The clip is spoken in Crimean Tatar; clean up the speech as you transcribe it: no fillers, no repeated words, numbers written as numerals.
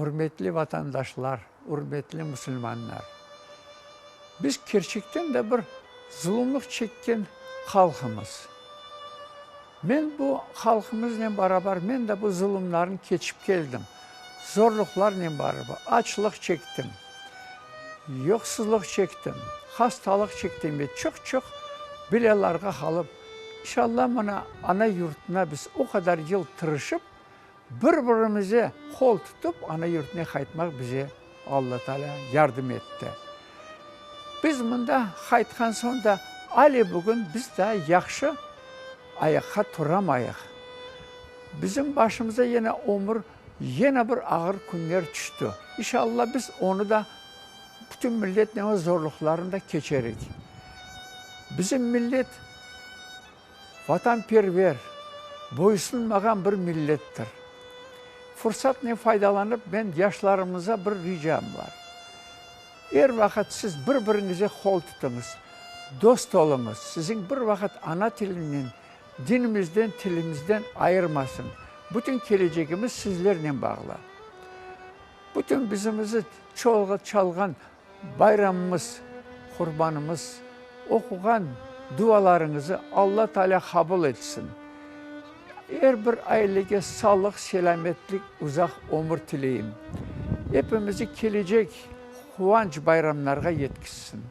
Ürmetli vatandaşlar, ürmetli musulmanlar! Biz kerçekten de bir zulumlıq çekken halqımız. Men bu halqımıznen barabar, men de bu zulumlarnı keçip keldim, zorluqlarnen barabar, açlıq çektim, yoqsuzlıq çektim, hastalıq çektim ve çoq-çoq belâlarğa qalıp, inşallah, mına ana yurtuna biz o qadar yıl tırışıp, Bir-birimize qol tutıp, ana yurtuna qaytmaq bize Alla Taalâ yardım etti. Biz mında qaytqan soñ da ale bugün biz daa yahşı ayaqqa turamayıq. Bizim başımıza yine ömür, yine bir ağır künler tüşti. İnşalla biz onı da bütün milletnen o zorluqlarnı da keçerik. Bizim millet. Vatanperver, boysunmağan bir millettir. Fursatnen faydalanıp, men yaşlarımıza bir ricam bar. Er vaqıt siz bir-biriñize qol tutıñız, dost oluñız, siziñ bir vaqıt ana tilinden, dinimizden, tilimizden ayırmasın. Bütün kelecegimiz sizlernen bağlı. Bütün bizimizi çalğan Bayramımız, qurbanımız, oquğan dualarıñızı Alla Taalâ qabul etsin. Er bir ailege sağlıq, selâmetlik, uzaq ömür tileyim. Epimizi kelecek quvanç bayramlarğa yetkizsin.